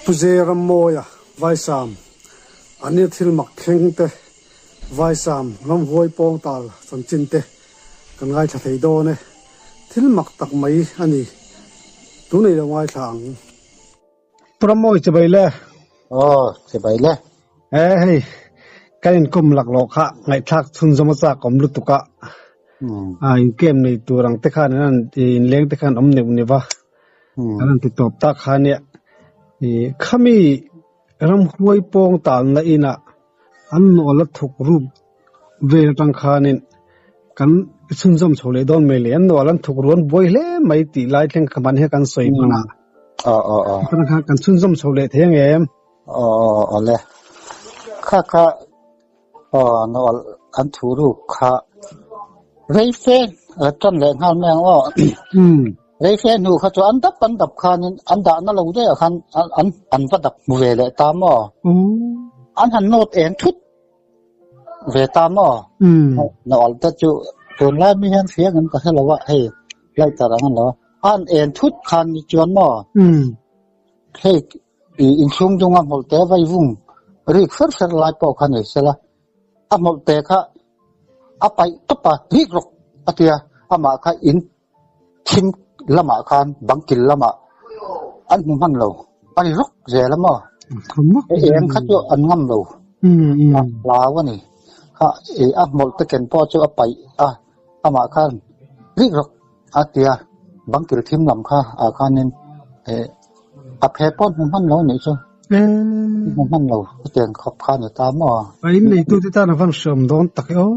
Pu Zerammawia Vaisam an nia thil mak thleng te Vaisam ramhuai pawng tal chanchin te kan ngaithla thei dawn e. Thil mak tak mai a ni. Tunei lo ngaithla ang. Pu Rammawi chibai le. Aw, chibai le. E hei, kan inkawm laklawh kha ngaihthlak chhunzawm a chak awm lutuk a. A inkem nei tur ang te khan an inleng te khan awm neuh neuh a. Kan han ti tawp tak kha nia. Khami ramhuai pawng talna inah an nawla thuk ruk vel atang khanin kan chhunzawm chho leh dawn mai le. An nawla an thuk ruan buai hle mai tih lai thleng kha man hian kan sawi hman a. Atang khan kan chhunzawm chho leh thei ang em? Aw aw le. Kha kha aw nawlh an thu ruk kha rei fe tan leh nghal mai ang aw. Rei fe hnu kha chu an dap an dap khanin an dahna lo daih ah khan an an va dap hmu ve leh ta maw? An han nawt eng thut ve ta maw? Nawlh te chu tunlai mi hian hria ngem ka hre lo a, hei lighter ang an lo a, an eng thut khan ni chuan maw? Hei i inchhung dunga hmawlh te vai vung rik fer fer lai pawh kha nei sela, a hmawlh te kha a paih tawp a, rik rawk a tia, amah kha in thim lamah khan bang kil lamah an hmu hman lo, a ri rawk zel a maw? Eng kha chu an ngam lo, a hlau a ni. Kha i a hmawlh te ken pawh chu a paih a, amah khan rik rawk a tia, bang kil thim lam kha ah khanin a phe pawh an hmu hman lo anih chu. Hmu hman lo hetiang khawp kha a ni ta maw? A in neitute tan a van hreawm dawn tak e aw.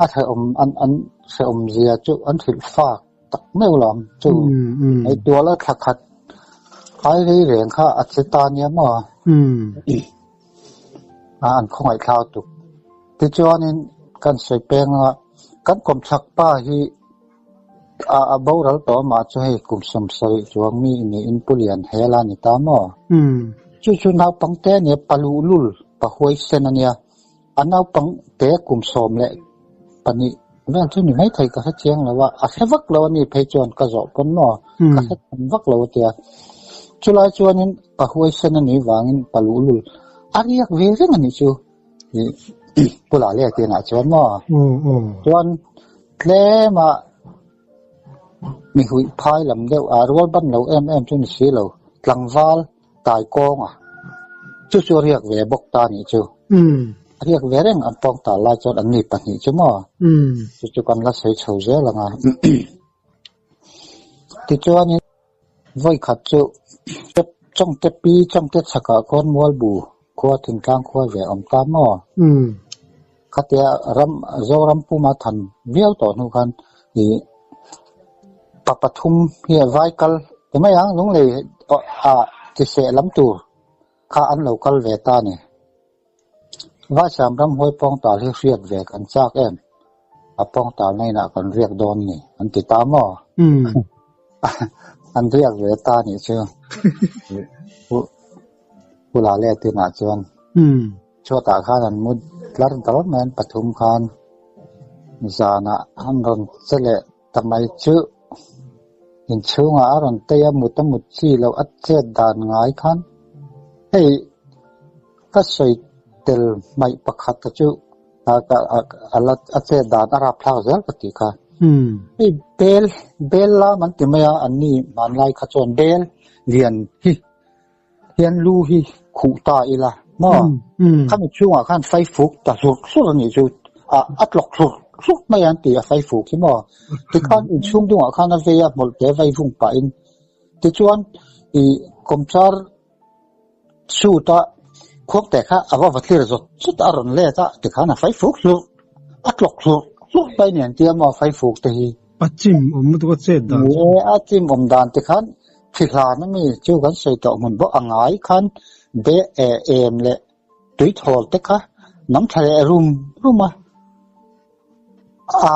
A hreawm an an hreawm zia chu an hrilh fak tak meuh lo ang chu. Ngaihtuah la thla khat ai rei reng kha a che ta nia maw? A an khawngaih thlau tuk. Tichuanin kan sawi peng a, kan kawmchhak pa hi A a boral tawh amah chu hei kum 70 chuang mi niin Pu Lian hel a ni ta maw? Chu chu naupang te a nia, pa luhlul, pa huaisen a nia. A naupang te kum 12 vel chu ni maithei ka hre chiang lo a, a hre vak lo a ni phei chuan ka zawh pawn maw? Ka hre tham vak lo a tia. Chulai chuanin pa huaisen a nih vangin pa luhlul a riak ve reng a nih chu. Pu Lale tinah chuan maw? Chuan Tlema mi huih phai lam deuh a rual ban lo em em chu ni si lo, tlangval tai kawnga chu chu a riak ve bawk ta nih chu. A riak ve reng an pawng tal lai chuan an ni pahnih chu maw? Chu chu kan la sawi chho zel ang a. Tichuanin vawi khat chu Chawngte pi Chawngte chhakah khawn Mualbu khua thingtlang khua ve a awm ta maw? Khatia ram Zoram puma than viau tawh hnu khan ih pa pathum hi a vai kal ti mai ang lunglei ah tiseh lam tur kha an lo kal ve ta a ni. Vaisam ramhuai pawng tal hi hriat ve kan chak em? A pawng tal na inah kan riak dawn ni an ti ta maw? An riak ve ta a nih chu. Pu Lale tinah chuan. Chhuatah khan an mu tlar dal mai an pathum khan zanah an rawn che leh ta mai chu inchhungah a rawn tei a mut a mut chi loh a chet dan ngai khan hei ka sawi tel hmaih pakhat te chu a chet dan a rapthlak zel ka tih kha. Hei bel bel lam an ti mai a anni hmanlai kha chuan bel lian hi. Hian lu hi khuh ta ila maw? Khami chhungah khan faifuk ta hlurh hlurh a nih chu a a tlawk hlurh hlurh mai an ti a faifuk hi maw? Tikhan inchhung dungah khan a vei a hmawlh te vai vung pahin tichuan ih kawmchar suit a khuang te kha a va va thlir zawt zawt a rawn let a tikhan a faifuk hlurh a tlawk hlurh hlurh mai nen tia maw faifuk te hi. A chim awm lutuk a chet dan chu. Ni e, a chim awm dan tikhan Thi hlan a mi chu kan sawi tawh hmun bawk a ngai khan be e em leh tui thawl te kha nam tha leh rum rum a, a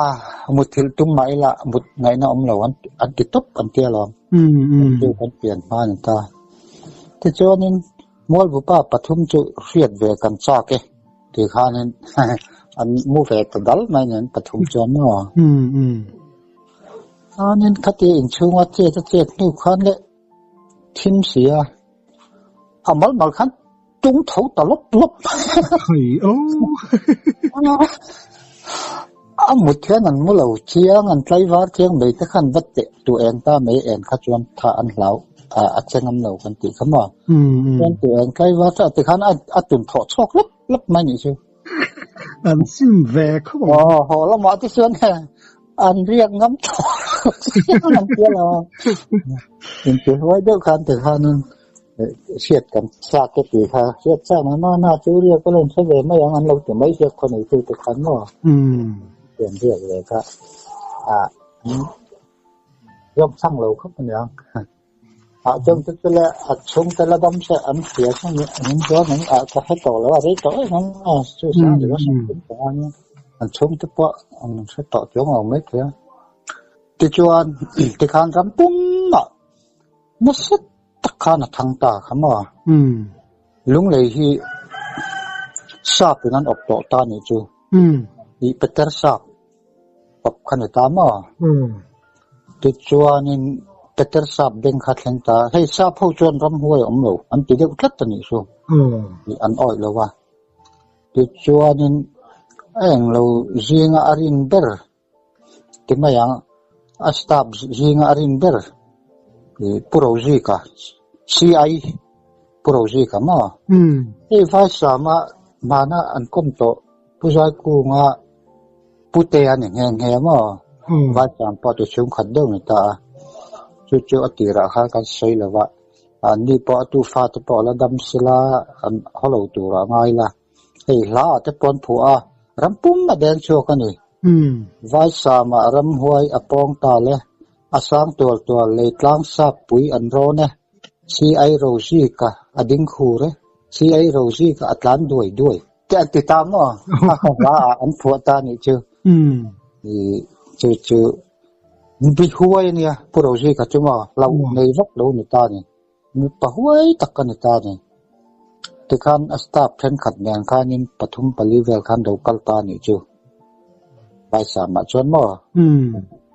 muthilh tum mah ila mut ngaihna awm lo an an ti tawp an ti alawm chu kan pian hma a ni ta. Tichuanin Mualbupa pathum chu hriat ve kan chak e ti khanin an mu ve ta dal mai nen pathum chuan maw. Chuanin khati inchhunga chet a chet hnu khan leh thim si a, A mal mal khan tung tho ta lawp lawp. Khai o. A mut hian an mu lo chiang, an tlaivar chiang mai te khan va teh tu eng ta mai eng kha chuan tha an hlau a che ngam lo kan tih kha maw. Chuan tu eng tlaivar chu a ti khan a tun thawh chhuak lawp lawp mai nih chu. An sim ve khawp ang. Aw, haw lamah te chuan an riak ngam tawh chiang an tia lo. Intihuai deuh khan ti khanin hriat kan chak te tih kha hriat chak na na na chu riak ka lo inhre ve mai ang an lo ti mai hriat khaw nei tu te khan maw. Tiang riak ve kha a zawng chhang lo khawp aniang. Ah chuan chu chu le a chhung te la dam se an hria chu ni an chuan an ah ka hre tawh lo a rei tawh em ang a chu sang leh a sang tum tawh a nia an chhung te pawh an hre tawh chuang lo mai thei a tichuan tikhan ram pumah nasa tak khan a thang ta kha maw lunglei hi sap in an awp tawh ta nih chu ih Peter sap. Awp kha ni ta maw? Tichuanin Peter sap beng kha thleng ta, hei sap ho chuan ramhuai a awm lo, an ti deuh tlat a nih chu, tih an awih lo a. Tichuanin a englo zinga a rin ber ti mai ang, a staff zinga a rin ber Pu Rozika, CI Pu Rozika maw? Hei Vaisama hmana an kawm tawh Pu Zaikunga Pute a ni nghe nghe maw? Vaitlang pawh ti chhungkhat deuh ni ta a, chu chu a tirah khan kan sawi lo va, anni pawh a tu fate pawh a la dam sila an haw lo tur a ngai la, hei hla ah te pawh an phuah a, ram pum a deng chhuak a ni. Vaisama ramhuai a pawng ta le, a sang tual tual leitlang sap pui an rawn e, si ai Rozika a ding khur e, si ai Rozika a tlan duai duai. Te an ti ta maw? A hla ah an phuah ta nih chu. I chu chu bi huai ania Pu Rozika chu maw hlauh nei vak lo ni ta ni. Mi pa huai tak a ni ta ni. Tikhan a staff thenkhat nen khanin pathum pali vel khan lo kal ta nih chu. Vaisam ah chuan maw?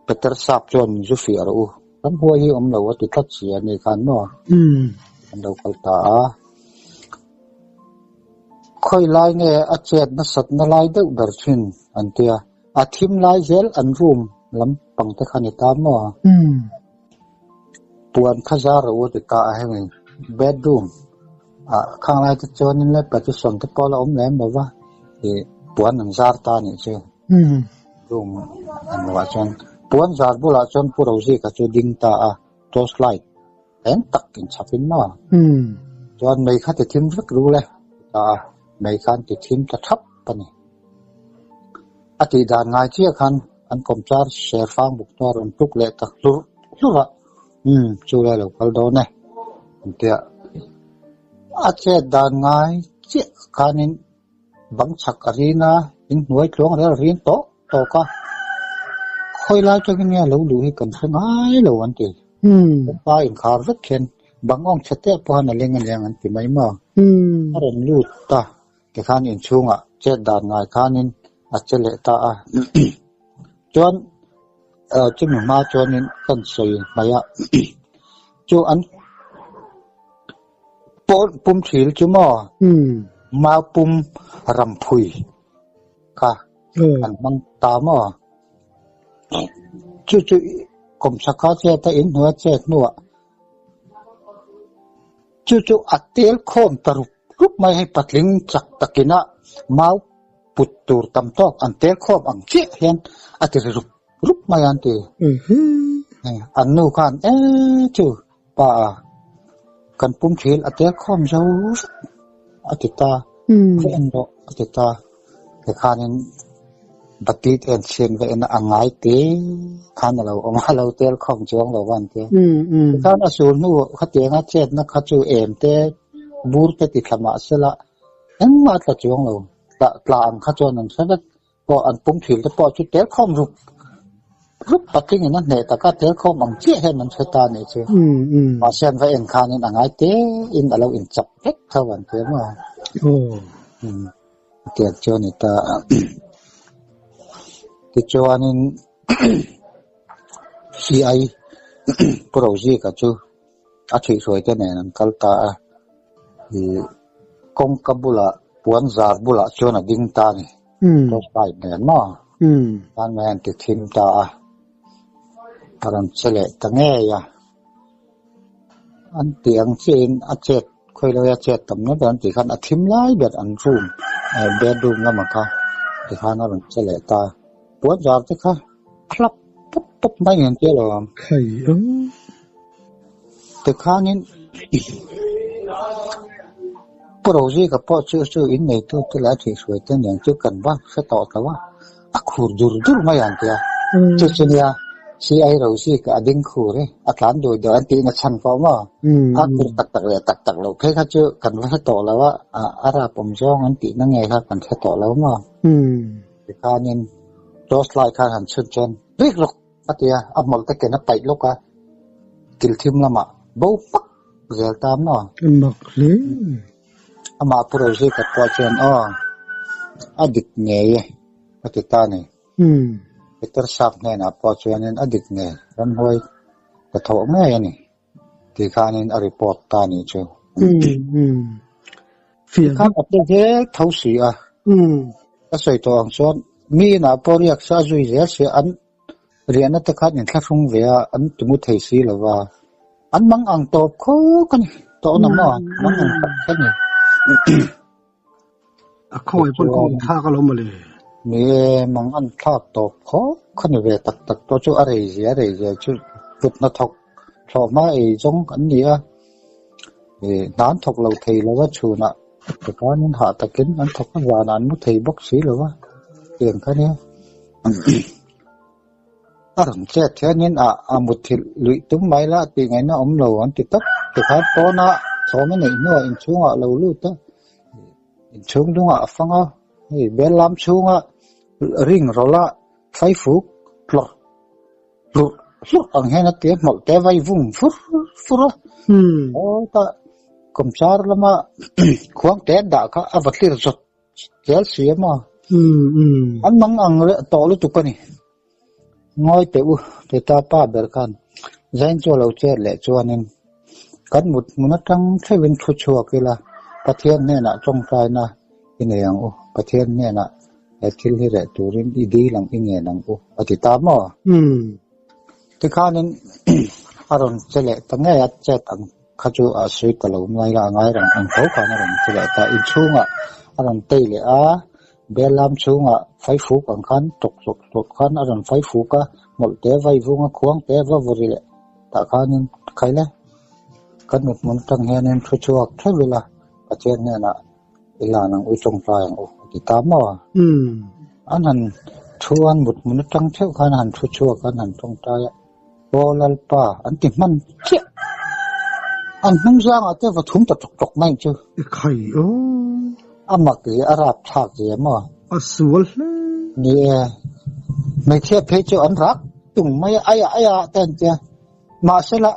Peter Sap chuan zu fiah rawh u. Ramhuai hi awm lo a ti tlat si a ni khan maw? An lo kal ta a. Khawi lai nge a chet nasat na lai deuh ber thin an tia, a thim lai zel an room lam pang te kha ni ta maw? Puan kha zar rawh u ti ta a hemi bedroom ah khang lai te chuanin le partition te pawh a la awm lem lo va ih puan an zar ta anih chu room an luah chuan puan zar bulah chuan Pu Rozika chu ding ta a torch light Eng tak in chhap in maw? Chuan mei kha ti thim vek ru le ta a, mei khan ti thim ta thap a ni. A tih dan ngai chiah khan an kawmchar ser fang buk chu a rawn tuk leh ta hlurh hlurh a, Umm, chu lai lo kal dawn e, an ti a. A chet dan ngai chiah khanin bang chhak a rin a, inhnuai tluang rel a rin tawh tawk a, khawi lai tangin nge a lo luh hi kan hre ngai lo an ti. Pa inkhar vek hian bang awng chhe teh pawh a leng aniang an ti mai maw? A rawn lut ta tikhan inchhungah chet dan ngai khanin a che leh ta a. Chuan chumi hma chuanin kan sawi hmaih a, chu an pawn pum thil chu maw? Mau pum ramphui kha an hmang ta maw? Chu chu kawmchhaka chet a inhnuai chet hnuah chu chu a tel khawm ta rup rup mai hei patling chak takina mau put tur tam tawk an tel khawm ang chiah hian a ti ri rup rup mai a an ti. An nu khan e chu pa a kan pum thil a tel khawm zo vek a ti ta va en rawh a ti ta tikhanin bati te an chhiat va en a a ngai te khan a lo awm a lo tel khawm chuang lo va an tia tikhan a sul hnu khatianga chetna kha chu em te bur te ti thla mah sela engmah a tla chuang lo tla ang kha chuan an hre vek. Pawh an pum thil te pawh chu tel khawm rup rup patling in a hneh tak a, tel khawm ang chiah hian an hre ta anih chu. Mahse an va en khanin a ngai te in a lo inchap vek tho an ti maw? Tiang chu a ni ta. Tichuanin CI Pu Rozika chu a thihhruai te nen an kal ta a. I kawngka bulah puan zar bulah chuan a ding ta a ni. Torch light nen maw? Tan mai an ti thim ta a. A rawn che leh ta ngei a. An tih ang chiahin a chet khawilaia chet tam na ber an tih khan a thim lai ber an room bedroom lamah kha tikhan a rawn che leh ta. Puan zar te kha a hlap pawp pawp mai ang tia lo ang. Tikhanin Pu Rozika pawh chu chu in neitu te leh a thihhruai te nen chu kan va hre tawh tlo a, a khur dur dur mai ang tia. Chu chu nia CI Rozika a ding khur e, a tlan dui deuh an tihna chhan pawh maw? A khur tak tak leh tak tak loh phei kha chu kan va hre tawh lo a, a rap awm zawng an tihna ngei kha kan hre tawh lo maw? Tikhanin torch light khan han chhun chuan rik rawk a ti a, a hmawlh te ken a paih lawk a, kil thim lamah bo fak zel ta maw? A mak hle. Amah Pu Rozika pawh chuan aw, a dik ngei e a ti ta a ni. Peter Sap hnenah pawh chuanin a dik ngei, ramhuai ka thawh ngei a ni tih khanin a report ta a nih chu. Tikhan a pe zel tho si a, ka sawi tawh ang chuan mi inah pawh riak sa zui zel si an Riahna te khan inthlahrung ve a, an timu thei si lo va. An mang ang tawp khawk a ni. Tawh na maw? Mang ang tak kha ni. A khawngaih pawn khawngaih thlak alawm mawle. Ni e, mang an thlak tawp khawk kha ni ve tak tak tawh chu a rei zia a rei zia chu kut hnathawk thlawh hma ei zawng an ni a. Hna an thawk lo thei lo a chhunah tikhanin hah takin an thawk a, zanah an mu thei bawk si lo va tiang kha nia. A rawn chet hianin a a muthilh luih tum mai la tih ngaihna awm lo an ti tawp. Tikhan pawna thawm a neih hnuah inchhungah a lo lut a, inchhung dungah a fang a, hei bel lam chhunga ring rawlh a thlaifuk tlawrh hlurh hlurh ang hian a ti a, hmawlh te vai vung fur fur a. Aw ta kawmchar lama khuang te an dah kha a va tlir zawt Zel si a maw? An mang ang leh tawh lutuk a ni. Ngawi teh u, Teta pa ber khan Zain chu a lo chet leh chuanin kan mut hmun atang theuhin thu chhuak ila Pathian hnenah tawngtaina i nei ang u, Pathian hnenah he thil hi reh turin i dil ang, i ngen ang u a ti ta maw? Tikhanin a rawn che leh ta ngei a, chet ang kha chu a sawi ta lo mai la, a ngai reng ang tho khan a rawn che leh ta. Inchhungah a rawn tei leh a, bel lam chhungah faifuk ang khan tawk hlawk hlawk khan a rawn faifuk a, hmawlh te vai vung a, khuang te va vawri leh tah khanin khai le. Kan mut hmun atang hianin thu chhuak theuh ila, Pathian hnenah i lan ang u, i tawngtai ang u a ti ta maw? An han thu an mut hmun atang theuh khan a han thu chhuak a, an han tawngtai a, Aw Lalpa an ti hman chiah. An hnung zangah te va thum ta tawk tawk mai chu. I khai aw. A mak zia, a rapthlak zia maw? A sual hle. Ni e, hmeichhia phei chu an rak tung mai a, aiah aiah te an tia. Mahsela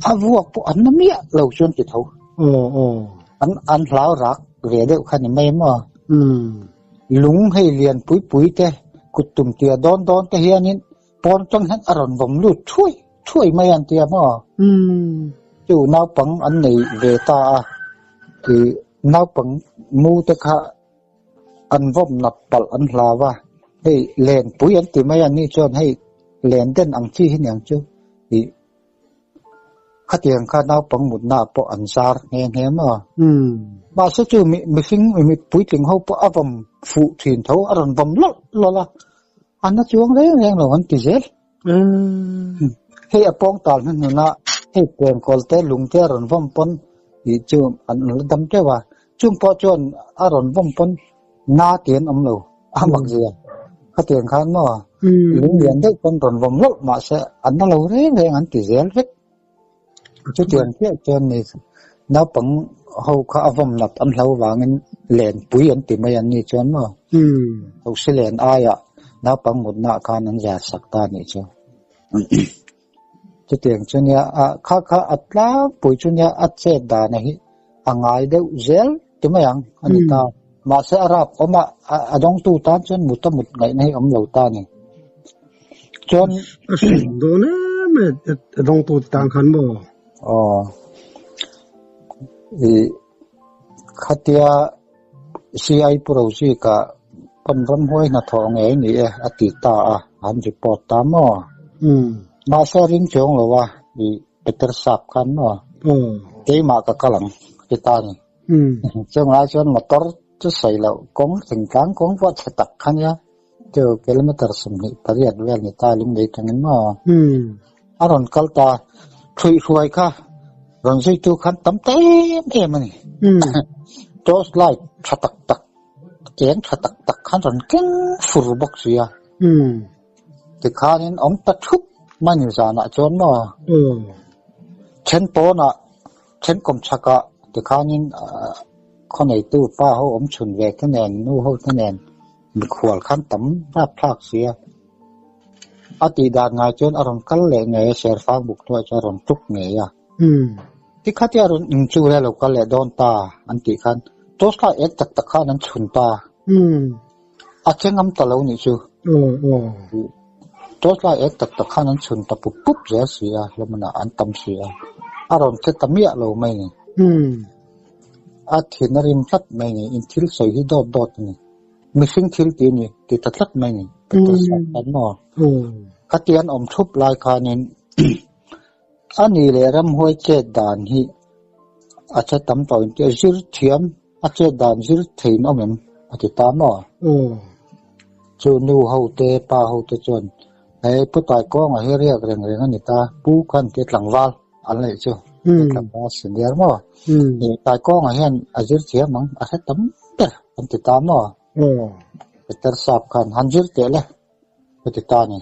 a vuak pawh an na miah lo chu an ti tho. Aw aw. An an hlau rak ve deuh kha ni mai maw? Lung hei lian pui pui te, kut tum tia dawn dawn te hianin pawn tang hian a rawn vawm lut thuai thuai mai an tia maw? Chu naupang an nei ve ta a, i naupang mu te kha an vawm nat palh an hlau a, hei lenpui an ti mai a nih chuan hei len den ang chi hi niang chu tih khatiang kha naupang mutna ah pawh an zar nghe nghe maw. Mahse chu mihring puitling ho pawh a vawm fuh thin tho a rawn vawm lawlh lawlh a, a na chuang reng reng lo an ti zel. Hei a pawng tal hnuhnun a, hei pengkawl te lung te a rawn vawm pawn tih chu an la dam teuh a, chung pawh chuan a rawn vawm pawn na tih an awm lo a mak zia. Khatiang khan maw lung lian deuh pawn rawn vawm lawlh mahse an na lo reng reng an ti zel vek. Chutiang chiah chuan ni naupang ho kha a vawm nat an hlo vangin lenpui an ti mai an ni chuan maw thosi len aiah naupang mutna ah khan an zar sak ta anih chu. Chutiang chu nia a kha kha a tlangpui chu nia a chet dan a hi a ngai deuh zel ti mai ang a ni ta. Mahse a rap awm a a dawngtu tan chuan mut a mut ngaihna hi awm lo ta a ni. Chuan a hrim dawn em em a dawngtu tan khan maw? Aw. I. Khatia CI Pu Rozika pawn ramhuai hnathawh ngei ni e a ti ta a, an report ta maw? Mahse a ring chuang lo a, i Peter Sap khan maw? Keimah ka kal ang a ti ta a ni. Chung lai chuan motor chu sawi loh kawng thingtlang kawng pawh chhe tak kha nia, chu kilometer 28 vel ni ta lunglei tangin maw? A rawn kal ta, ṭhuihhruai kha rawn zuitu khan tam ta em em a ni. Torch light ṭha tak tak, eng ṭha tak tak khan rawn keng fur bawk si a. Tikhanin awm ta ṭhup mai ni zanah chuan maw? Ṭhen pawnah, ṭhen kawm chhakah tikhanin khawneitu pa ho awm chhun ve te nen, nu ho te nen mikhual khan tam rapthlak si a. A tih dan ngai chuan a rawn kal leh ngei a, Serfang buk hnuaiah chuan a rawn tuk ngei a. Tikhatia a rawn inchu le a lo kal leh dawn ta an tih khan torchlight ek tak tak khan an chhun ta. A che ngam ta lo nih chu. Torchlight ek tak tak khan an chhun ta pup pup zel si a, hlawmana an tam si a. A rawn che ta miah lo mai ni. A thin a rim tlat mai ni. In thil sawi hi dawt dawt a ni. Mihring thil tih a ni ti ta tlat mai ni. Peter Sap khan maw? Khatian awm thup lai khanin a ni leh ramhuai chet dan hi a che tam tawh in tia zir thiam a chet dan zir theiin awm em a ti ta maw? Chu nu ho te pa ho te chuan hei pu Taikawnga hi riak reng reng a ni ta pu khan tia tlangval an neih chu tlangval senior maw? Taikawnga hian a zir thiam ang a hre tam ber an ti ta maw? Peter Sap khan han zir teh le a ti ta a ni.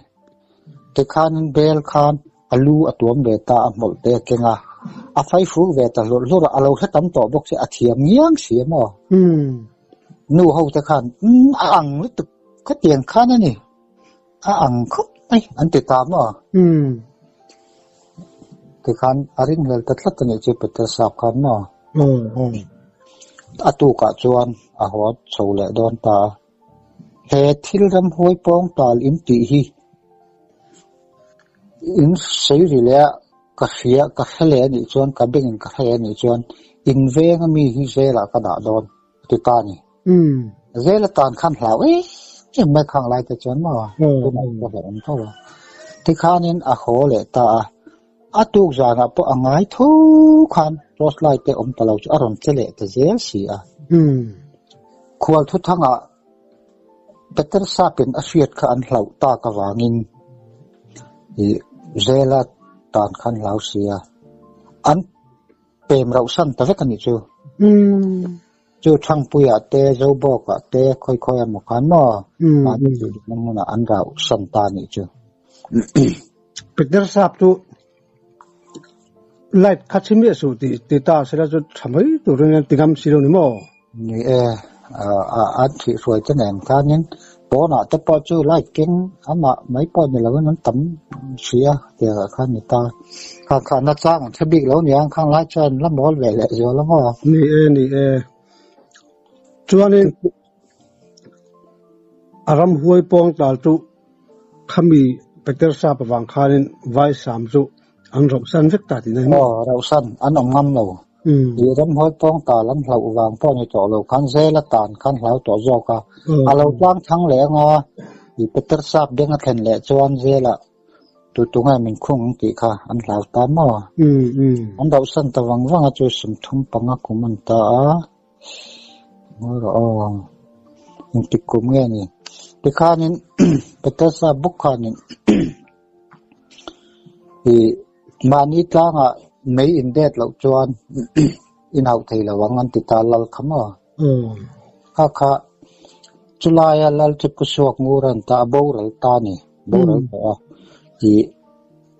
Tikhanin bel khan a lu a tuam ve ta a hmawlh te a keng a, a fai fuk ve ta hlurh hlurh a, a lo hre tam tawh bawk si a thiam ngiang si a maw? Nu ho te khan umm a ang lutuk khatiang khan a ni, a ang khawp mai an ti ta maw? Tikhan a ringhlel ta tlat a nih chu Peter Sap khan maw? A tukah chuan a haw chho leh dawn ta a. He thil ramhuai pawng tal in tih hi in sawi ri leh a, ka hria, ka hre leh a nih chuan, ka bengin ka hre leh a nih chuan in veng ami hi zelah ka dah dawn a ti ta a ni. Zel atan khan hlau em em mai khang lai te chuan maw tunah ka hlauh awm tho a. Tikhanin a haw leh ta a, a tuk zanah pawh a ngai tho khan torch light te awm ta lo chu a rawn che leh ta zel si a. Khual thuthangah Peter Sapin a hriat kha an hlauh tak avangin ih zela tan khan hlau si a, an pem rauhsan ta vek a nih chu. Chu Thangpuiah te, Zobawkah te, khawi khawi emaw khan maw mahni duhna hmunah an rauhsan ta a nih chu. Peter Sap chu light kha chhi miah suh tih ti ta sela chu tha mai turin an ti ngam si lo ni maw? Ni e, an thihhruai te nen khanin pawnah te pawh chu light keng amah mai pawh ni loin an tam si a tiangah khan ni ta. Khang kha nachang an hre bik lo niang khang lai chuan la mawl ve leh zual a maw? Ni e, ni e. Chuanin a ramhuai pawng tal chu Khami Peter Sap avang khanin vai sam chu an rauhsan vek ta tih na hi maw? Aw, rauhsan an awm ngam lo. I ramhuai pawng tal an hlauh vang pawh ni tawh lo khan zel a tan khan hlau tawh zawk a. A lo tlang thang leh anga i Peter Sap beng a thlen leh chuan zelah tu tu nge min khung ang tih kha an hlau ta maw? An rauhsan ta vang vang a chu 35 kum an ta a. Ngawi rawh aw, engtik kum nge ni? Tikhanin Petersa bawk khanin ih mahni tlangah mei in det loh chuan in hauh thei lo ang an ti ta lal kha maw? Kha kha chulaia lal chu pu suak ngur an ta a boral ta a ni, boral tawh a ih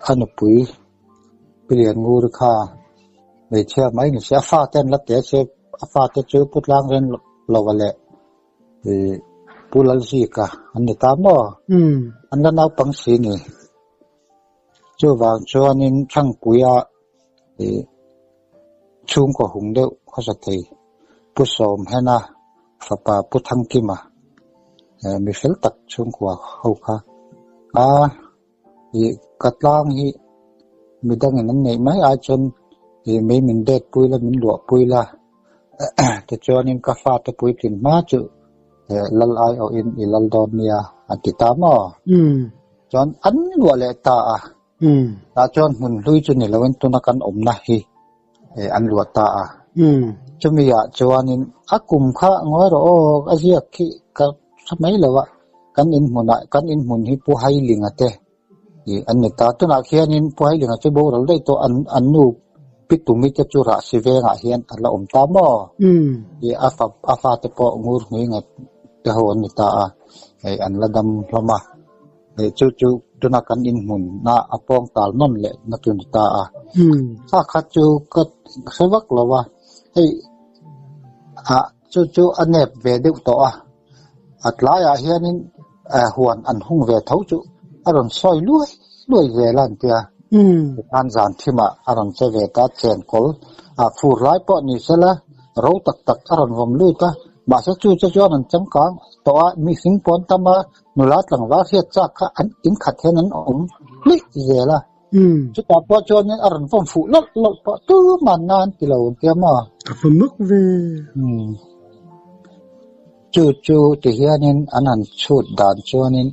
a nupui Pi Lian Ngur kha hmeichhia mai ni se a fate an la te se a fate chu Pu Tlangren Lova leh ih Pu Lalzika an ni ta maw? An la naupang si ni. Chuvang chuanin Thangpuia ih chhungkaw hung deuh khawsa thei Pu Sawmhena fapa Pu Thangkima mi fel tak chhungkua ho kha a Ih ka tlang hi midangin an neih mai ai chuan ih mei min det pui la min luah pui la Tichuanin ka fate puitlin hma chu lal aiawhin i lal dawn nia an ti ta maw? Chuan an luah leh ta a. Tah chuan hmun hlui chu ni loin tuna kan awmna hi an luah ta a. Chumi ah chuanin a kum kha ngawi rawh aw a ziak khi ka hre mai lo a, kan inhmunah kan inhmun hi Pu Hailinga te an ni ta. Tunah khianin Pu Hailinga chu boral daih tawh an an nu Pi Tumi te chu Rahsi vengah hian a la awm ta maw? A fa a fate pawh ngur hmui ngat te ho an ni ta a, hei an la dam hlawm a. Hei chu chu tuna kan inhmun na a pawng tal nawn leh na chu ni ta a. Kha kha chu ka hre vak lo a, hei ah chu chu a nep ve deuh tawh a. A tlaiah hianin huan an hung ve tho chu a rawn sawi luai luai zel a an tia. Tikhan zan thimah a rawn che ve ta chenkawl a fur lai pawh ni sela ro tak tak a rawn vawm lut a, mahse chu che chuan an changkang tawh a, mihring pawn tam a nula tlangval hriat chak kha an inkhat hian an awm hluih zel a. Chutah pawh chuanin a rawn vawm fuh lawlh lawlh pawh tuman na an ti lo ang tia maw? Ka fa mak ve. Chu chu ti hianin an han chhut dan chuanin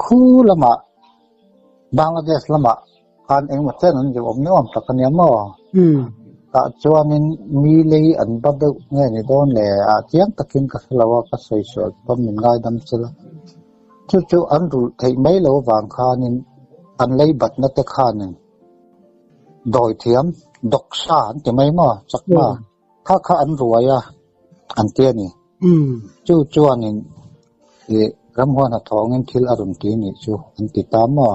khu lamah Bangladesh lamah khan engemaw chen an zir awm ni awm tak a nia maw? Tah chuanin mi lei an ba deuh nge ni dawn le? Ah chiang takin ka hre lo a, ka sawi sual pawn min ngaidam chil a. Chu chu an rulh theih mai lo vang khanin an lei batna te khanin dawi thiam dawksa an ti mai maw chakma kha kha an ruai a an ti a ni. Chu chuanin ih ramhuan hnathawngin thil a rawn ti nih chu an ti ta maw?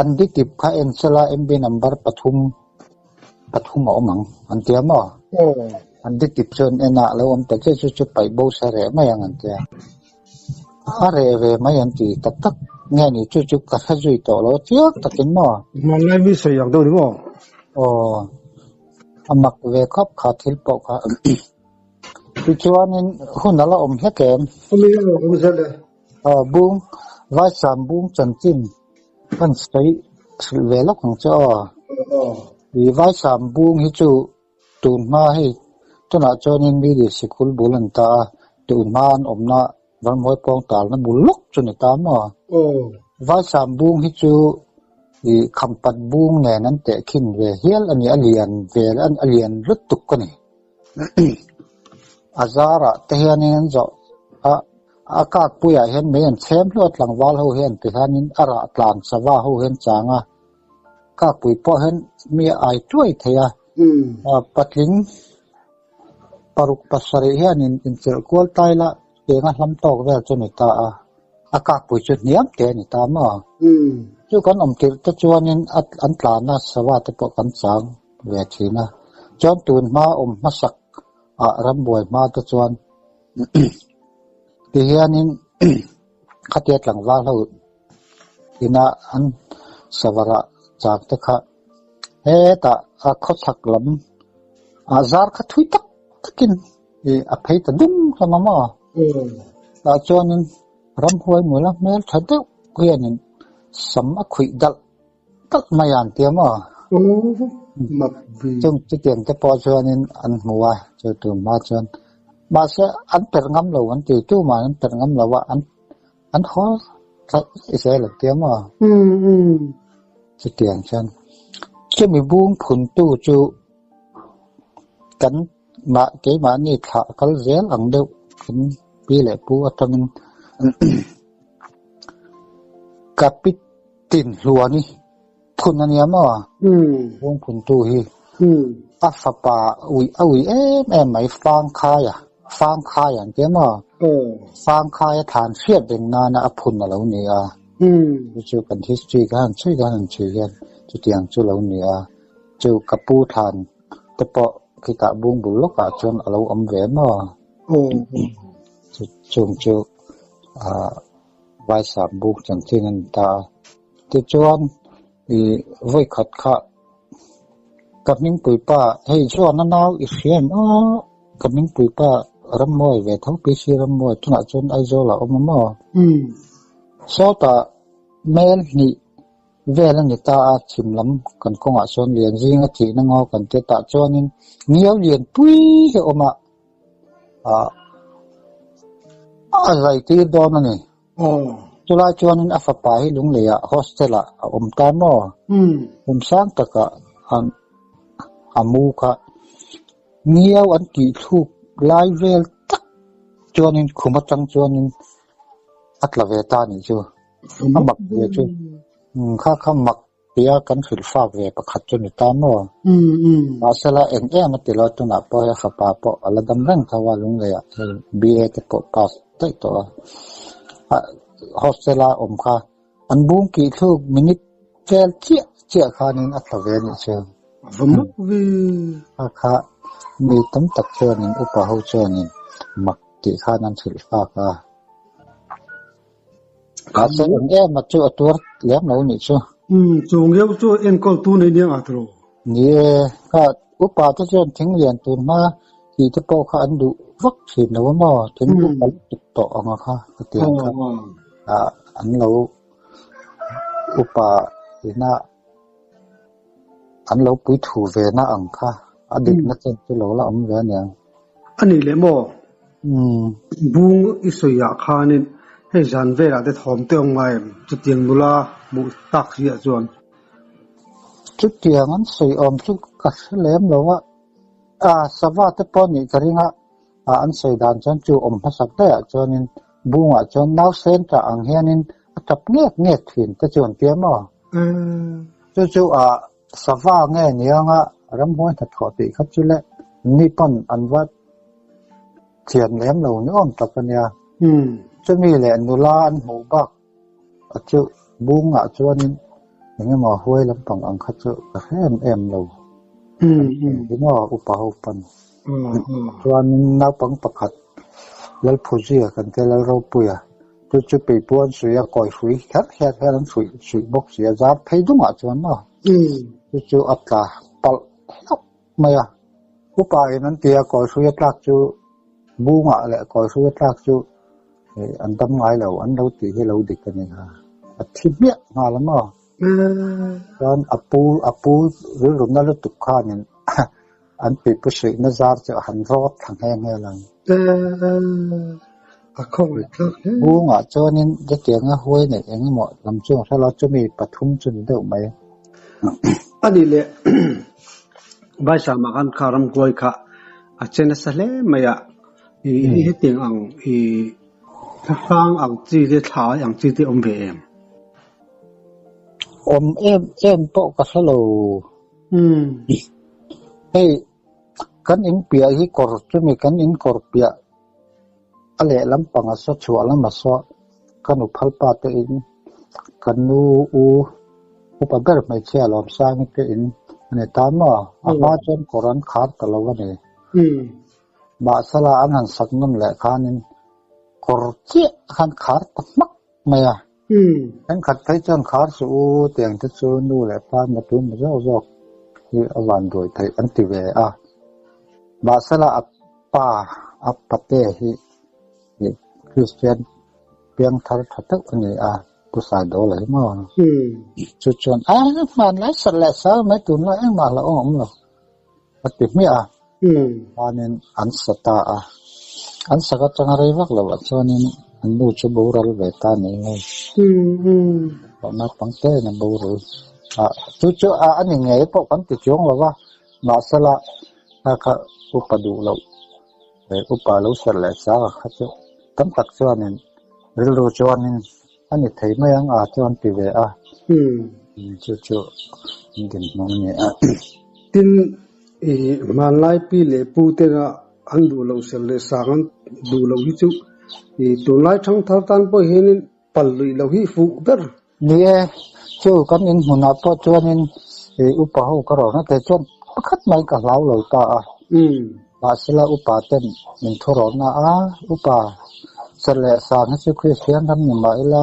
An di tip kha en sela MB number pathum pathum a awm ang an tia maw? An di tip chuan en ah lo awm ta che chu chu paih bo sa reh mai ang an tia. A reh ve mai an ti tak tak nge ni chu chu ka hre zui tawh lo chiang takin maw? Hmanlai mi sawi ang deuh ni maw? Aw, a mak ve khawp kha thil pawh kha. Tichuanin hun a la awm hlek em? Awm e, awm zel e. Aw, bung, Vaisam bung chanchin kan sawi hrilh ve lawk ang che aw. I Vaisam bung hi chu tun hma hei tunah chuanin mi sikul bul an ta a, tun hma an awmna Ramhuai pawng talna bul lawk chu ni ta maw? Vaisam bung hi chu i khampat bung nen an tehkhin ve hial a ni, a lian ve a lian lutuk a ni. A zarah te hianin an zawh a, a kakpuiah hian mei an chhem hluah a, tlangval ho hian ti hianin a rah tlan sava ho hian chang a, kakpui pawh hian mi a ai tuai thei a, patling paruk pasarih hianin inchilh kual tai la keng a hlam tawk vel chu ni ta a, a kakpui chu hniam te a ni ta maw? Chu kan awm tirh te chuanin an tlana sava te pawh kan chang ve thin a, chuan tun hma awm hmasak ah rambuai hma te chuan ti hianin khatia tlangval ho ina an savarah chak te kha hetah a khawchhak lam ah zar kha thui tak takin ih a phei ta dum hlawm a maw? Tah chuanin ramhuai mula hmel tha deuh hianin sam a khuih dalh dalh mai a an ti a maw? Chung chutiang te pawh chuanin an hmu a, chu tun hma chuan mahse an perh ngam lo an ti, tumah an perh ngam lo a, an An haw tlaih tlaih zel an tia maw? Chutiang chuan chumi bung phuntu chu kan mah keimahni thlah kal zel ang deuh kan pi leh pu atangin ka pi tin hluan i phun a nia maw? Bung phuntu hi a fapa ui a ui em em mai Fangkhaia Fangkhaia an tia maw? Fangkhaia thlan hriat reng nana a phun a lo ni a. Chu chu kan history ka han chhui ka han chhui hian chutiang chu lo ni a. Chu ka pu thlan te pawh khitah bung bul lawkah chuan a lo awm ve maw? Chu chung chu ah Vaisam buk chanchin a ni ta a. Tichuan i vawi khat kha ka hmingpuipa hei chuan a nau i hria em aw ka hmingpuipa Rammawi ve tho PC Rammawi tunah chuan Aizawl ah a awm a maw? Sawtah mel hnih. vel a ni ta a, chhim lam kan kawngah sawn lian zinga thihna ngaw kan ti tah chuanin ngiau lian pui hi a awm a, ah a zai tir dawn a ni. Chulai chuanin a fapa hi Lungleiah hostel ah a awm ta maw? Kum sang takah an a mu kha ngiau an tih thluk lai vel tak chuanin khum atang chuanin a tla ve ta nih chu. A mak ve chu. Kha kha mak tia kan hrilh fak ve pakhat chu ni ta maw? Mahsela eng em a ti lo tunah pawh hei fapa pawh a la dam reng tho a Lungleiah hei BA te pawh pass daih tawh a. Hostel a awm kha an bung kih thluk minute vel chiah chiah khanin a tla ve nih chu. A va mak ve. Kha kha mi tam tak chuanin upa ho chuanin mak tih khan an hrilh fak a. Mahse eng em a chu a tuar lem lo nih chu. Umm, chung deuh chu enkawl tu nei nia ngah tawh. Ni e, kha upa te chuan thing lian tun hma tih te pawh kha an duh vak thin lo a maw, thing upa lutuk tawh ang a kha ka ti ang kha. Ah, an lo upa ina an lo pui thu ve na ang kha a dik na chen chu lo la awm ve aniang. A nih leh maw? Bung i sawi ah khanin hei zan velah te thawm te awm ngai em? Chutiang nula hmuh tak hi ah chuan. Chutiang an sawi awm chu ka hre lem lo a, ah sava te pawh nih ka ring a, ah an sawi dan chuan chu awm hmasak daih ah chuanin bungah chuan nausen tah ang hianin a tap ngek ngek thin te chu an tia maw? Chu chu ah sava nge nianga ramhuai hnathawh tih kha chu le ni pawn an va thian lem lo ni awm tak a nia. Chumi leh nula an hmuh bak a chu bungah chuanin eng emaw huai lampang ang kha chu ka hre em em lo. Emaw upa ho pawn. Chuanin naupang pakhat Lalphuzia kan tia Lalropuia chu chu peipu an suih a kawi hrui kher kher hian an hruih suih bawk si a zar phei dungah chuan maw chu chu a tla palh hlauh mai a. Upa in an ti a kawi hrui a tlak chu bungah leh kawi hrui a tlak chu an dam ngai lo an lo tih hi lo dik a ni kha a thi hmiah nghal a maw. Chuan a pu a pu rilru na lutuk khanin an pipu suihna zar chu a han rawt thla nghe nghe lang. A khawngaih thlak hle. Bungah chuanin hetianga huai neih eng emaw lam chu ang hrelo chumi pathum chu ni deuh mai. A nih leh Vaisama khan kha ramhuai kha a che nasa hle mai a, i hetiang ang i thlahrang ang chi te thla ang chi te awm ve em? Awm em em pawh ka hre lo. Hei kan in piah hi kawr chumi kan in kawr piah a lehlam panga saw chhuah lama saw ka nu phalpa te in ka nu u upa ber hmeichhia Lawmsangi te in a ni ta maw? A hma chuan kawr an khar ta lo a ni. Mahsela an han sak nawn leh khanin kawr chiah khan khar ta hmak mai a. Thenkhat phei chuan khar suh u tiang te chu nu leh pa na tun ma zawk zawk hi a van duai theih an ti ve a. Mahsela a pa a pate hi Kristian piangthar tha deuh a ni a, Pu Saidawl a hi maw? Chu chuan a hmanlai sat leh sal mai tunlai engmah hlauh a awm lo a ti hmiah a. Chuanin an sa ta a, an sak atanga rei vak loh ah chuanin an nu chu boral ve ta a ni ngei. Naupang te in a boral a, chu chu a ni ngei pawh kan ti chuang lo va, mahsela kha kha upa duh loh leh upa lo serh leh chak a kha chu tam tak chuanin rilru chuanin a ni thei mai ang a chu an ti ve a, chu chu an dinhmun a ni a. Tin, i hmanlai pi leh pu tena an duh loh serh leh sang an duh loh hi chu i tunlai thangthar tan pawh hianin pal luih loh hi fuh ber. Ni e, chu kan inhmunah pawh chuanin i upa ho ka rawn a, kei chuan pakhat mai ka hlau lo ta a. Mahsela upa ten min thu rawhna a, upa serh leh sang hi chu Kristian ram ni mah ila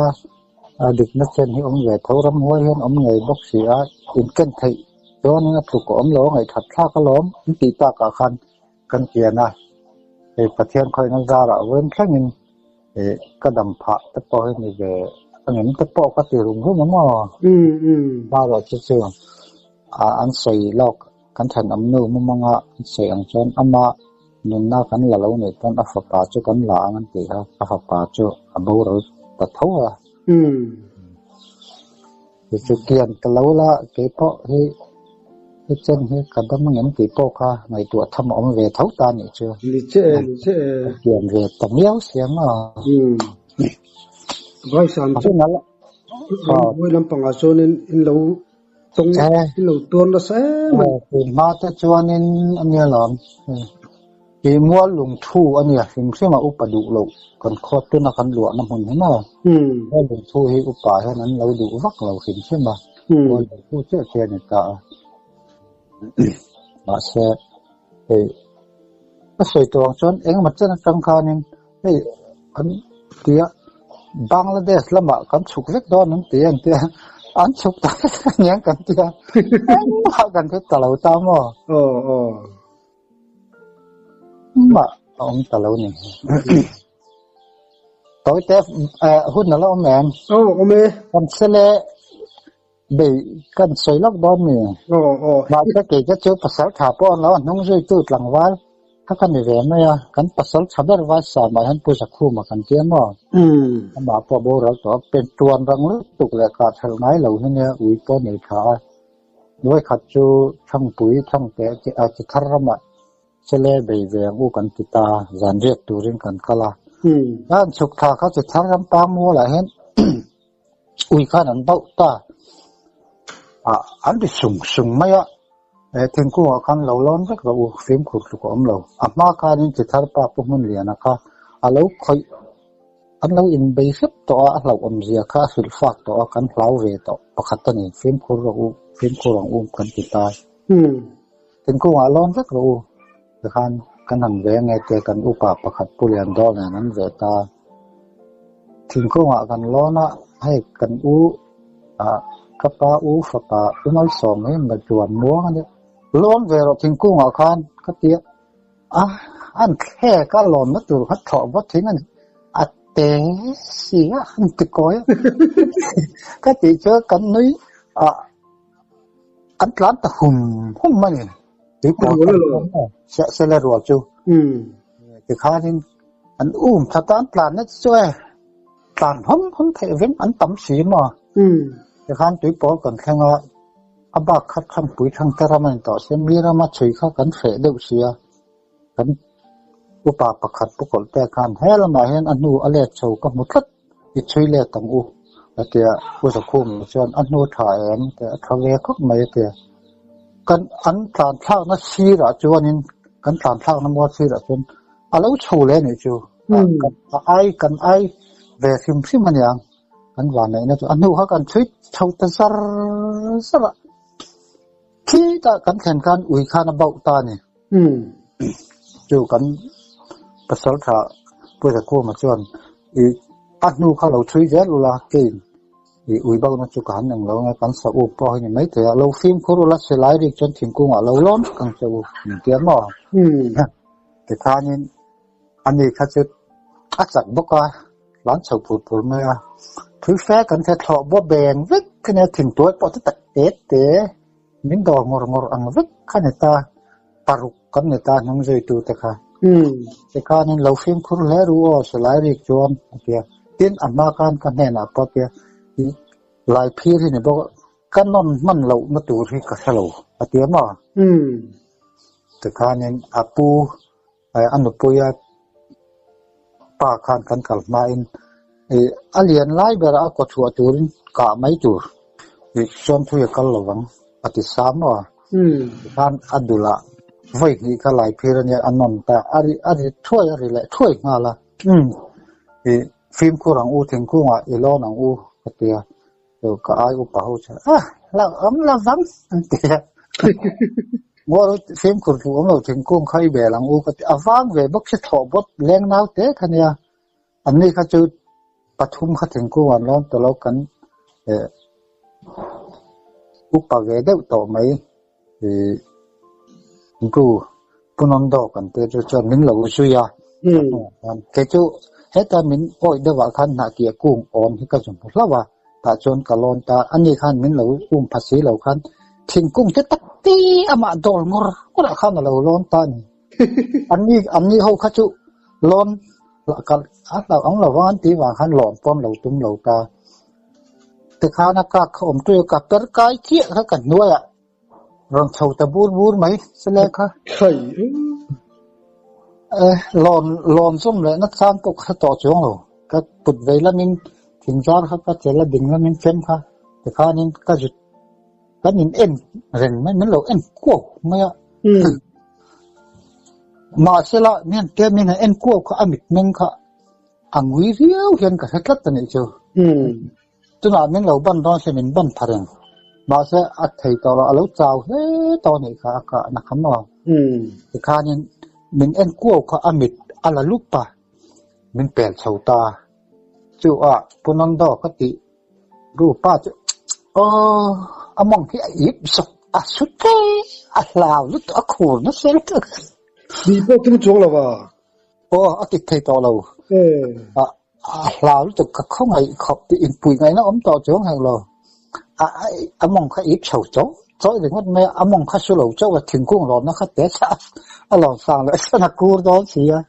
dikna chen hi awm ve tho, ramhuai hian awm ngei bawk si a, inken theih chuanin a tluk a awm lo a ngaihthat thlak alawm an tih takah khan kan pian a, hei Pathian khawihna zarah vawiin thlengin ka dam phah te pawh hi ni ve. Angem te pawh ka ti rum rum a maw? Marawh chu chu a an sawi lawk kan thenawm nu mumanga an sawi ang chuan ama nunna kan la lo nih pawn a fapa chu kan la ang an ti a, a fapa chu a boral ta tho a. Chu kian ta lo la keipawh hi he chen hi ka dam angem tih pawh kha ngaihtuah tham a awm ve tho ta nih chu. Ni che e, ni che e. Ka kian ve ta miau sia maw. Vai sam chu rambuai lampangah chuanin in lo tawng in lo tuar nasa em a ni. Tun hma te chuanin a nia lawm. Tih mual lungthu a nia, hrim hrim a upa duh loh kan khaw tuna kan luahna hmun hi maw? Mual lungthu hi upa hian an lo duh vak lo hrim hrim a, mual lungthu chiah chiah a ni ta a. Mahse, hei ka sawi tawh ang chuan engemaw chen atang khanin hei an tia Bangladesh lamah kan chhuk vek dawn an ti a an tia, an chhuk ta vek aniang kan tia, engmah kan hre ta lo ta maw? Aw aw. Mah a awm ta lo ni. Tawite hun a la awm em? Aw awm e. Kan sele bei kan sawi lawk dawn mi. Aw aw. Mahse kei te chu pasal tha pawh an lo a hnung zui tu tlangval kha ka ni ve mai a, kan pasal tha ber vai sa mah hian Pu Zakhuma kan tia maw? Amah pawh boral tawh a, pen tuan rang lutuk leh kah thelh ngai lo hi nia ui pawh nei tha a. Nuaikhat chu Thangpui Thangte a chi thar ramah Sele bei ve ang u kan ti ta, zan riak turin kan kal a. An chhuk thla kha chi thar ram pang mualah hian ui khan an bauh ta a, an ri sung sung mai a. Thingkungah khan lo lawn vek rawh u, fimkhur tluk a awm lo. A hma khanin chi thar pa Pu Hmunliana kha a lo khawih. An lo inbei hrep tawh a, a hlauhawmzia kha a hrilh fak tawh a, kan hlau ve tawh pakhat a ni. Fimkhur rawh u, fimkhur ang u kan ti ta. Thingkungah lawn vek rawh u tikhan kan han ve nge te kan upa pakhat Pu Liandawl nen an ve ta. Thingkungah kan lawn a, hei kan u ah ka pa u fapa U Malsawm hi Matuan muang a nia. Lawn ve rawh thingkungah khan ka ti a. A, an thlek a lawnna tur kha thlawh vawt thing a ni. A te si a, an ti kawi a. Ka tih chu kan nui a, an tlan ta hum hum a ni. Tuipawh kan awm a, Siahsela rual chu. Tikhanin an um that a, an tlanna chu e, tlan hawm hawm theih veng an tam si maw. Tikhan tuipawl kan thleng a. A bak kha Thangpui Thangte ram a ni tawh sia, mi rama chhui kha kan hreh deuh sia. Kan upa pakhat Pu Kawlhte khan he lamah hian a hnu a let chho ka hmu tlat, i chhui let ang u a ti a, Pu Zakhum chuan a hnu tha em a ti a, a tha ve khawp mai a ti a. Kan an tlan thlakna sirah chuanin kan tlan thlakna mual sirah chuan a lo chho leh a nih chu, a ai kan ai ve hrim hrim a niang. Kan vanneihna chu a hnu kha kan chhui chho ta zar zar a, khitah kan thlen khan ui khan a bauh ta a ni. Chu kan pasal tha Pu Zakhuma chuan i a hnu kha lo chhui zel ula kein i ui bauhna chu ka han eng lo ang e, kan sa up pawh hi ni maithei a, lo fimkhur ula silai rik chuan thingkungah lo lawn vek ang che u min ti a maw? Tikhanin ani kha chu a chak bawk a. Tlan chho phur phur mai a, thui fe kan hre thlawh bawk beng vek a nia, thingtuai pawh chu tak te te min dawr ngawr ngawr ang vek kha ni ta, paruk kan ni ta hnung zuitu te kha. Tikhanin lo fimkhur hle ru aw silai rik chuan a ti a, tin a hma khan ka hnenah pawh a ti a, ih lai phir hi ni bawk a, ka nawn hman lohna tur hi ka hre lo a ti a maw? Tikhanin a pu A nupuia pa khan kan kal hmain ih a lian lai berah a kawchhuah turin kah mai tur ih chuan thui a kal lo vang a ti sa maw a. Tikhan a dulah vawi hnih kha lai phir a nia a nawn ta a ri a ri thuai a ri leh thuai nghal a. Ih fimkhur ang u thingkungah i lawn ang u ka ti a. Chu ka ai upa ho chuan ah la awm la vang an ti a. Ngaw fimkhur duh awm lo thingkung kha i bel ang u ka ti a vang ve bawk si thlawh bawt leng nau te kha nia. Anni kha chu pathum kha thingkung an lawn tawh lo kan eh upa ve deuh tawh mai ih gu punawn dawk an ti chu chuan min lo zui a. Kei chu heta min awih deuhah khan hnahkiah kung awm hi ka zu hmu hlauh a, tah chuan ka lawn ta. Ani khan min lo um pha si lo khan thingkung te tak te amah dawl ngawr ngawrah khan a lo lawn ta a ni. Anni anni ho kha chu lawn lah kalh a hlauh ang lo vang an tih vang khan lawn pawn lo tum lo ta. Tikhan a kak kha awm tui a, ka per kai chiah kha ka hnuaiah Rawn chho ta bur bur mai sele kha. Khai Eh, lawn lawn zawm leh na chang pawh ka hre tawh chuang lo. Ka put vei lamin thingzar kha ka chel a ding lamin chem kha tikhanin ka zut kan in en reng mai min lo en kuau mai a. Mahsela mian te min han en kuau kha a mitmeng kha a ngui riau hian ka hre tlat a nih chu. Tunah min lo ban dawn se min ban pha reng. Mahse a thei tawh lo, a lo chau hle tawh a nih kha a kah na kha maw. Tikhanin min en kuau kha a mit a la lup a, min pel chho ta. Chu a Pu Nando ka tih ru pa chu aw a mawng hi a ip zawk a su tle a hlau lutuk a khur nasa lutuk. Ni pawh tum chuang lo va. Aw a ti thei tawh lo. A a hlau lutuk ka khawngaih khawp tih inpui ngaihna awm tawh chuang hek lo. A a mawng kha ip chho chawih chawih ringawt mai a, a mawng kha su lo chauh a, thingkung lawmna kha te chah a lawm sang leh chuan a kur dawn si a.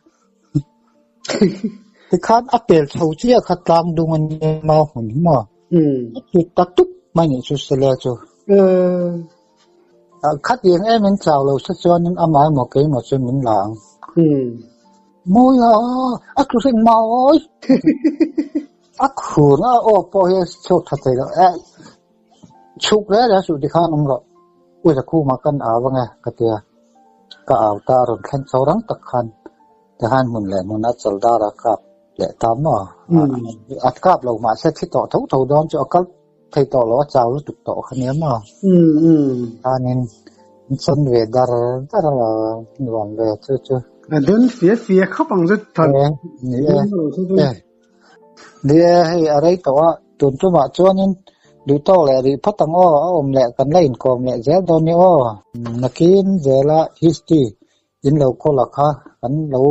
Tikhan a pel chho chiah kha tlang dung a nia mau hmun hi maw? A tut ta tup mai nih chu sele chu. Khatiang em in chau lo se chuanin amah emaw keimah chu min la ang. Mawi a, a tlu hring mawi. A khur a aw pawh hi a chhuak tha thei lo. Eh, chhuk reh reh suh tikhan awm rawh. Ui Zakhuma kan au ange ka tia. Ka au ta a rawn thleng chho rang tak khan tikhan hmun leh hmun a chal dar a kap leh ta maw. A kap lo mahse thi tawh tho tho dawn chu a kal thei tawh lo a chau lutuk tawh kha nia maw. Khanin in sawn ve dar dar a lo nuam ve chu chu. A den fia fia khawp ang zet than. Ni e, ni e hei a rei tawh a, tun tumah chuanin duh tawk leh rih phawt ang aw, a awm leh kan la inkawm leh zel dawn ni aw. Nakin zela history In lo kawl a kha kan lo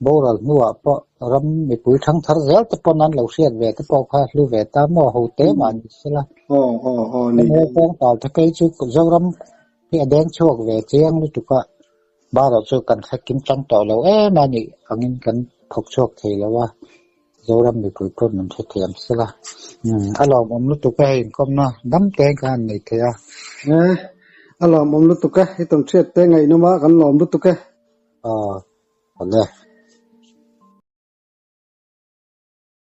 boral hnuah pawh ram mipui thang thar zel te pawn an lo hriat ve te pawh kha hlu ve ta maw ho te mah ni sela. Aw aw aw ni. Hemi kawng tal te kei chu Zoram hi a deng chhuak ve chiang lutuk a, barawh chu kan hre kim chang tawh lo em a nih angin kan thawk chhuak thei lo a, Zoram mipui pawn min hre thiam sela. A lawmawm lutuk a hei inkawmna dam te kha an nei thei a. E, a lawmawm lutuk e, i tawn hriat te ngaihnawm a kan lawm lutuk e. Aw, awle.